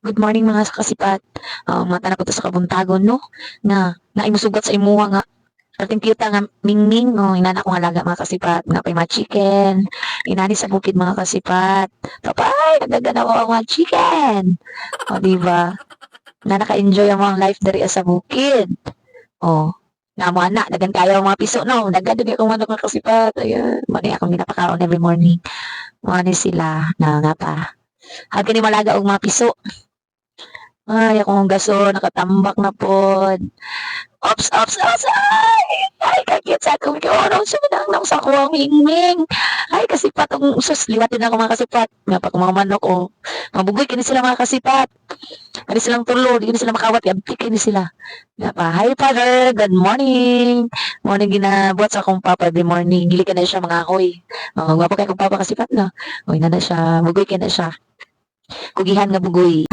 Good morning, mga kasipat. Mata na po to sa kabuntagon, no? Nga, naay musugat sa imuha nga. Perting cute nga mingming, oh, inana akong alaga, mga kasipat, nga pay mga chicken. Inani sa bukid, mga kasipat. Papay, nagdagana ko ang mga chicken. O, di ba? Na naka-enjoy ang mga life diri sa bukid. Oh, na mo ana, dagan kayo ang mga piso, no? Dagan dili akong manok, mga kasipat. Ayun, mo ni akong ginapakaon every morning. Mo ni sila na nga pa. Hag kini malaga og mga piso. Ay, akong gaso, nakatambak na pod. Ops, ops, ops, ay! Ay, kakit sa akong kiorong siya nang nang sa akong mingming. Ay, kasipat, ang sus, liwatin ako, mga kasipat. Nga pa kung mga manok, oh. Mabugoy kini sila, mga kasipat. Kani silang tulo, di kini sila makawat, yabti kini sila. Nga pa, hi father, good morning. Morning ginabuhat sa akong papa every morning. Gili ka na siya mga akoy. Oh, gwapo kay akong papa, kasipat, no. Oy, na na siya, bugoy kay na siya. Kugihan nga bugoy.